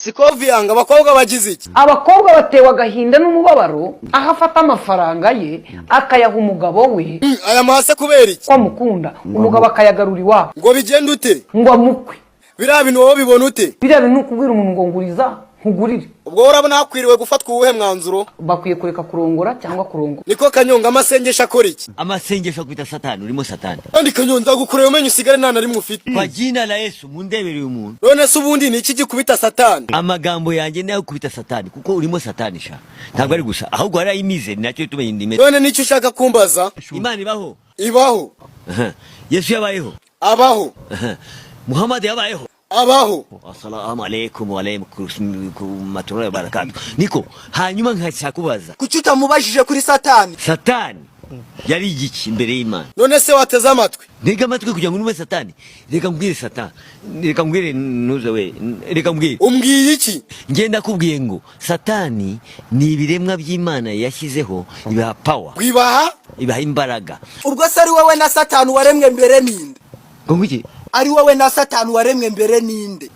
Sikoviyanga, abakobwa bagize iki? Abakobwa batewe agahinda n'umubabaro, aho afata amafaranga ye akayaha umugabo we. Aya mahase kubera iki? Ko amukunda, umugabo akayagarura iwabo. Ngo bigende ute? Ngo amukwe. Biriya bintu wowe bibona ute? Biriya bintu ni ukubwira umuntu ngo nguriza nkugurire. Ubwo wowe urabona hakwiriwe gufatwa uwuhe mwanzuro? Bakwiye kureka kurongora cyangwa kurongora. Niko Kanyonga, amasengesho akora iki? Amasengesho akubita Satani, urimo Satani. Kandi Kanyonga, nzagukureba umenye usigare nta na rimwe ufite. Kwa jina la Yesu, mundebere uyu muntu. None se ubundi ni iki gikubita Satani? Amagambo yanjye nayo kubita Satani, kuko urimo Satani sha. Ntabwo ari gusa, ahubwo harayimize, ni nacyo tumenya indimi. None nicyo ushaka kumbaza? Imana ibaho? Ibaho. Aha. Yesu yabayeho? Abaho. Aha. Muhammad yabayeho? Abaho. Assalamu alaikum wa alaikum wa barakatuh. Niko hanyuma nkashaka kubaza. Kuki utamubajije kuri Satani? Satani yari igiki imbere y'Imana? None se wateze amatwi? Ntega amatwi kugira ngo numve Satani. Reka mbwire Satani, reka mbwire ntuze we, reka mbwire. Umbwiye iki? Ngenda kubwiye ngo Satani ni ibiremwa by'Imana yashyizeho, ibaha power. Wibaha? Ibaha imbaraga. Ubwo se ari wowe na Satani, waremwe mbere ninde? Ngo ngwiki? Ari wowe na Satani, waremwe mbere ninde?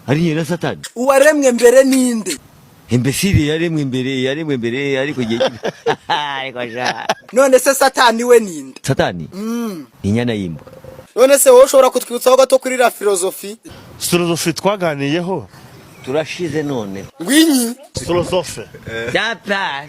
Ari njye na Satani? Uwaremwe mbere ninde? Imbesire yaremwe mbere, yaremwe mbere, ariko igihe ariko sha. None se Satani we ninde? Satani ni inyana y'imbwa. None se wowe ushobora kutwibutsaho gato kuri la filozofi? Filozofi twaganiyeho. Turashize none. Ngwinyi? Filozofe. Data,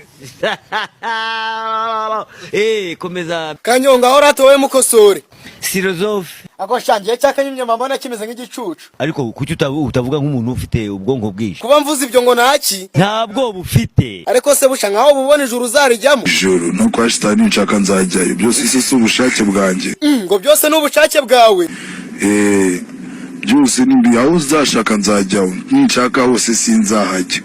komeza. Kanyonga, aho rata wowe mukosore. Filozofe. Ako shangiye cyakanyumye, mbona kimeze nk'igicucu. Ariko kuki utavuga nk'umuntu ufite ubwonko bwinshi? Kuba mvuze ibyo ngo ntaki? Ntabwo bufite. Ariko se busha, nkaho bubona ijuru uzarijyamo? Ijoro no kwa Shitani nshaka nzajyayo, byose isi si ubushake bwanjye. Ngo byose ni ubushake bwawe? Eh, byose ni aho uzashaka nzajyaho, ninshaka hose sinzahajya.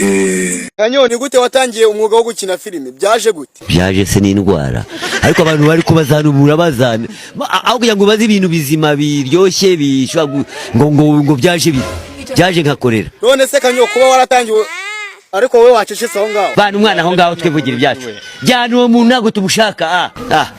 Eh. Kanyo, ni gute watangiye umwuga wo gukina filime? Byaje gute? Byaje se n'indwara, ariko abantu bari kubazanubura bazana aho kugira ngo baze ibintu bizima biryoshye bishobora ngo byaje byaje nkakorera. None se Kanyo, kuba waratangiye, ariko wowe wacecetse aho ngaho. Bana umwana aho ngaho, twivugira ibyacu. Jyana uwo muntu, ntabwo tumushaka. Ah,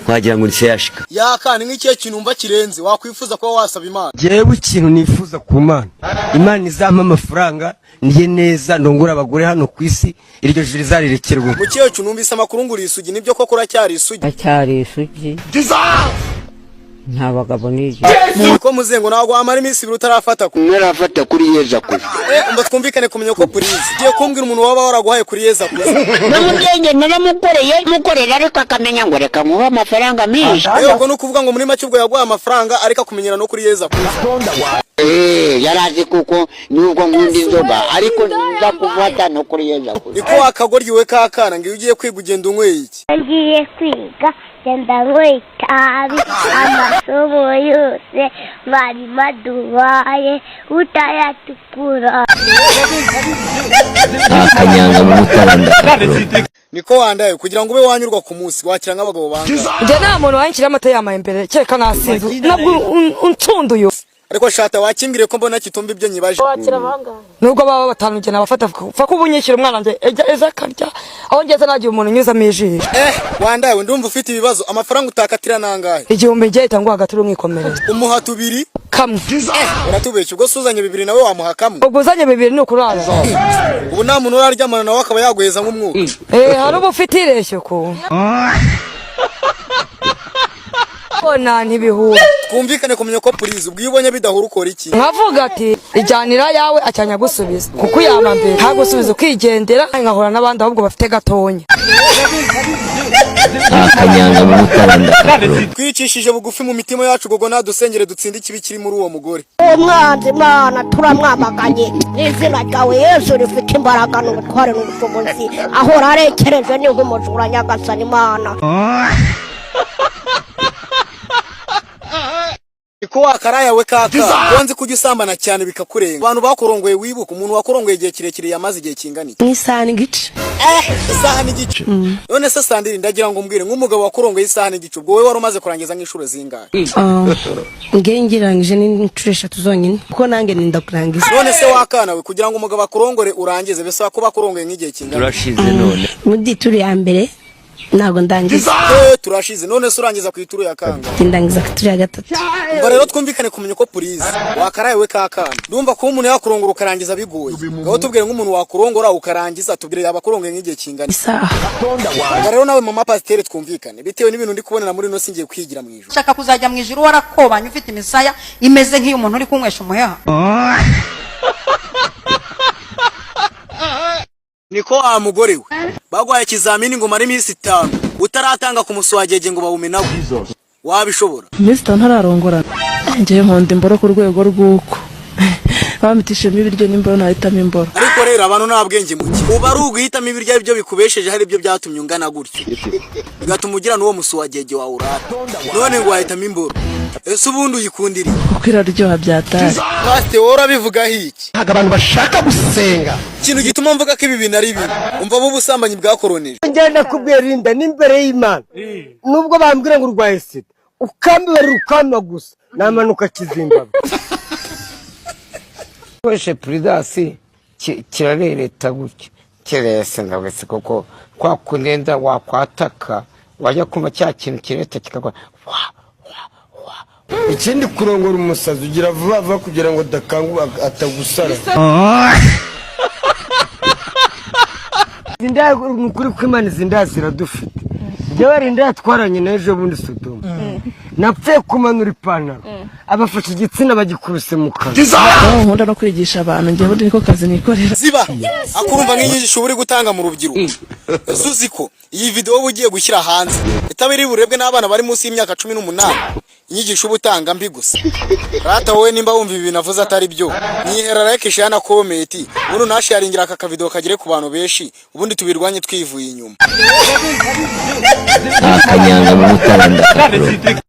wagira ngo ni seyashika. Yaka, ni nk'ikihe kintu wumva kirenze wakwifuza kuba wasaba Imana? Jewe ikintu nifuza ku Mana, Imana izampa amafaranga niye neza, ndongora abagore hano ku isi, iryo juru rizarirekerwa. Mukecuru, numvise amakuru ngo uri isugi. Nibyo koko uracyari isugi? Acyari isugi, nta bagabo nigeze. Ko muzengo ntabwo wamara iminsi 2 utarafata ku Ntarafata kuri yeza kuza. Eh, umva twumvikane kumenya ko purize ugiye kumbwira umuntu waba waraguhaye kuri yeza kuza. N'umugenge naramukoreye, mukorera, ariko akamenya ngo reka nkuhe amafaranga menshi. Eh, ubwo ni ukuvuga ngo muri make ubwo yaguhaye amafaranga, ariko akumenyera no kuri yeza kuza. Eh, yarazi kuko nubwo nkunda inzoga, ariko nza kufata no kuri yeza kuza. Niko wakagoryi we kakana, ngo iyo ugiye kwiga ugenda unyweye iki? Ngiye kwiga, genda nywa itabi, amasomo yose mwarimu aduhaye utayatukura. Akanyanga mu mutara ndakakuro. Niko wandaye, kugira ngo ube wanyurwa ku munsi wakira nk'abagabo bangahe? Njye nta muntu wanshyira amata yamaye imbere, kereka nasinze nabwo unsunduye. Ariko shata, wakimbwire ko mbona kitumva ibyo nyibaje. Nubwo baba batanu, njye nabafata pfa kuba unyishyura umwana wanjye ejo akarya, aho ngeze nagiye umuntu unyuzamo ijisho. Eh, wandaye, ndumva ufite ibibazo. Amafaranga utakatira nangahe? 1000 njye ihita nguha agaturu mwikomereza. Umuha tubiri? Kamwe. Eh, uratubeshya. Ubwo se uzanye bibiri nawe wamuha kamwe? Ubwo uzanye bibiri ni ukurara. Ubu nta muntu uraryamana nawe akaba yaguheza nk'umwuka? Eh, hari uba ufite ireshyo ku bona ntibihura. Twumvikane kumenya ko purize, ubwo iyo ubonye bidahura ukora iki? Nkavuga ati ijyanira yawe, acyanya gusubiza kuko uyama mbere ntagusubiza, ukigendera, nkahura n'abandi ahubwo bafite gatonya. Akanyanga mu mutara ndakakuro. Twicishije bugufi mu mitima yacu, gogo nadusengere dutsinde ikibi kiri muri uwo mugore. Uwo mwanzi Imana turamwamaganye n'izina ryawe Yesu rifite imbaraga n'ubutware n'ubushobozi, ahora arekereje ni nk'umujura. Nyagasani Imana. Ko wakaraya we kaka, ko nzi kujya usambana cyane bikakurenga, abantu bakurongoye, wibuka umuntu wakurongoye igihe kirekire yamaze igihe kingana iki? Nk'isaha n'igice. Eh, isaha n'igice? None se Sandrine, ndagira ngo umbwire nk'umugabo wakurongoye isaha n'igice, ubwo wowe wari umaze kurangiza nk'inshuro zingahe? Ngewe ngirangije n'inshuro eshatu zonyine, kuko nanjye ninda kurangiza. None se wakana we, kugira ngo umugabo akurongore urangize bisaba kuba akurongoye nk'igihe kingana? Turashize none. Muri turu ya mbere Ntabwo ndangiza. Eh, turashize. None se urangiza ku ituru ya kangahe? Ndangiza ku ituru ya gatatu. Umva rero, twumvikane kumenya uko purize wakaraye we kakana. Ndumva kuba umuntu yakurongora ukarangiza bigoye. Ngaho tubwire nk'umuntu wakurongora ukarangiza, tubwire yaba akurongeye nk'igihe kingana. Isaha. Umva rero nawe mama pasiteri, twumvikane bitewe n'ibintu ndi kubonera muri ino si, ngiye kwigira mu ijuru. Ushaka kuzajya mu ijuru warakobanye, ufite imisaya imeze nk'iy'umuntu uri kunywesha umuheha? Niko wa mugore we, bagwaye ikizamini ngo mare iminsi 5 utaratanga ku muswagege ngo bawumenaho, wabishobora? Iminsi 5 ntararongorana? Njyewe nkunda imboro ku rwego rw'uko bampitishemo ibiryo n'imboro nahitamo imboro. Ariko rero abantu nta bwenge muke. Uba ari uguhitamo ibiryo ari byo bikubesheje, hari ibyo byatumye ungana gutyo, bigatuma ugira n'uwo musuwagege wawe urata. None ngo wahitamo imboro? Ese ubundi uyikundira iki? Kuko iraryoha byatari. Pasite, wowe urabivugaho iki? Ntabwo abantu bashaka gusenga. Ikintu gituma mvuga ko ibi bintu ari bibi, umva bo ubusambanyi bwakoronije. Ngenda kubwira Linda n'imbere y'Imana, nubwo bambwira ngo urwaye sida, ukambabarira ukamba gusa, namanuka Kizimbabwe. Koreshe puridasi kirarereta gutya kirese ndabese kuko kwa kunenda wakwataka wajya kumva cya kintu kireta kikagwa wa. Ikindi, kurongora umusazi ugira vuba vuba kugira ngo adakangu atagusara. Izi ndaya, ni ukuri kw'Imana, izi ndaya ziradufite. Njyewe hari indaya twaranye n'ejo bundi Sodoma, napfuye kumanura ipantaro, abafashe igitsina bagikubise mu kanwa. Aho nkunda no kwigisha abantu, njyewe ubundi niko kazi nikorera. Ziba akurumva nk'inyigisho uba uri gutanga mu rubyiruko. Ese uzi ko iyi video uba ugiye gushyira hanze itaba iri burebwe n'abana bari munsi y'imyaka 18? Inyigisho uba utanga mbi gusa. Rata wowe, nimba wumva ibi bintu avuze atari byo, nyihera like, share na comment, ubundi unasharingira aka kavideo kagere ku bantu benshi, ubundi tubirwanye twivuye inyuma. Nta kanyanga mu mutara ndakakuroga.